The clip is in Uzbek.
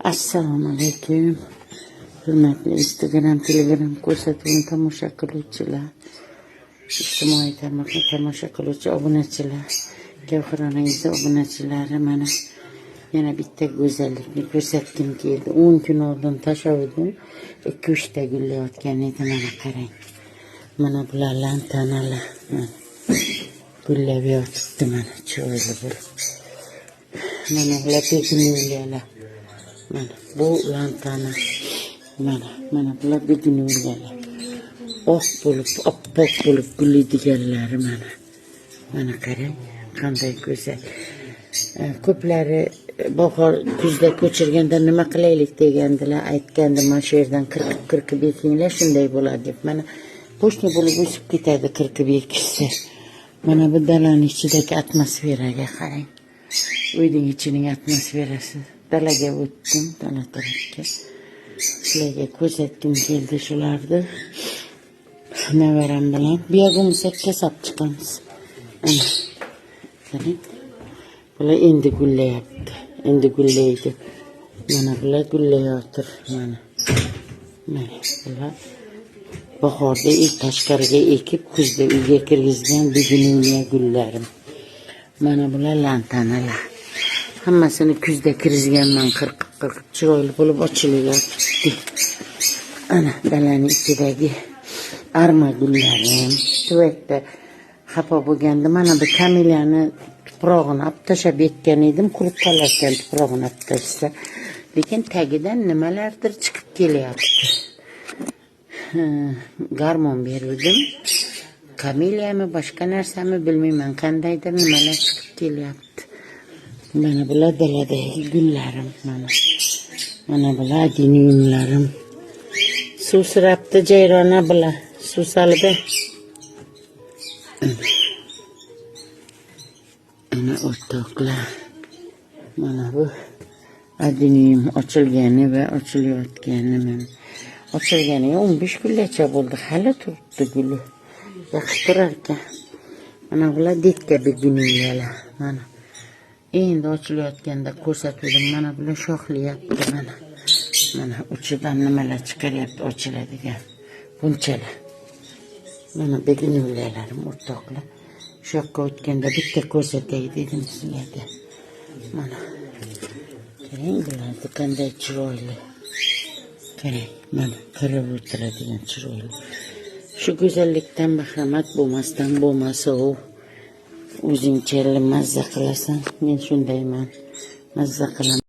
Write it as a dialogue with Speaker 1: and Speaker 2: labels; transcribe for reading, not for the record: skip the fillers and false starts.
Speaker 1: Assalomu alaykum. Hurmatli Instagram, Telegram ko'rsatuvini tomosha qiluvchilar, ijtimoiy tarmoqni tomosha qiluvchi obunachilar, Gavhar onangizni obunachilari, mana yana bitta go'zallikni ko'rsatgim keldi. 10 kun oldin tashladim. 2-3 ta gullayotgan edi, mana qarang. Mana bular lantanalar. Mana gullab yotibdi, mana chiroyli bo'lib. Mana bular begoniylar. Mana bu lantana. Mana bular begoniylar. Oq bo'lib, oppoq bo'lib gullaydiganlari mana. Mana qarang, qanday go'zal. Ko'plari bahor, kuzda ko'chirganda nima qilaylik degandilar, aytgandim, mana shu yerdan qirqib qirqib ekinglar, shunday bo'ladi deb. Mana poshna bo'lib o'sib ketadi qirqib ekishsa. Mana bu dalani ichidagi atmosferaga qarang. Uyning ichining atmosferasi. Dalaga o'tdim, dala tarafga. Sizlarga ko'rsatgim keldi shularni. Nevaram bilan. Bu yerga bo'lmasa kasab chiqamiz. Ana. Qarang. Bular endi gullayapti. Endi gullaydi. Mana bular gullayotir. Mana. Mana bular bahorda ilk tashqariga ekib, kuzda uyga kirgizgan begoniya gullarim. Mana bular lantanalar. Hammasini kuzda kirgizganman, qirqib qirqib chiroyli bo'lib ochilib yotibdi. Ana dalani ichidagi arma gullarim. Tuvakda xafa bo'lganda mana bu kamelyani tuprog'ini olib tashlab ekkan edim, qurib qolar ekan tuprog'ini olib tashlasa. Lekin tagidan nimalardir chiqib kelyapti. Gormon beruvdim. Kamelyami, boshqa narsami bilmayman, qandaydir nimalar chiqib kelyapti. Mana bular daladagi gullarim, mana. Mana bular adeniumlarim. Suvsirabdi jayrona bular. Suv solib ber. Ana o'rtoqlar. Mana bu adenium ochilgani va ochilayotgani mana. Ochilganiga 15 kungacha bo'ldi. Hali turibdi guli. Yaxshi turar ekan. Mana bular детка begoniyalar. Mana. Endi ochilayotganda ko'rsatuvdim. Mana bular shoxlayapti mana. Mana uchidan nimalar chiqaryapti ochiladigan. Bunchalar. Mana begoniyalarim, o'rtoqlar. Shu yoqqa o'tganda bitta ko'rsatay dedim sizlarga. Mana. Qarang bularni qanday chiroyli. Qarang, mana qarab o'tiradigan chiroyli. Shu go'zallikdan bahramand bo'lmasdan bo'lmasa u o'zingcha mazza qilasan. Men shundayman. Mazza qilaman.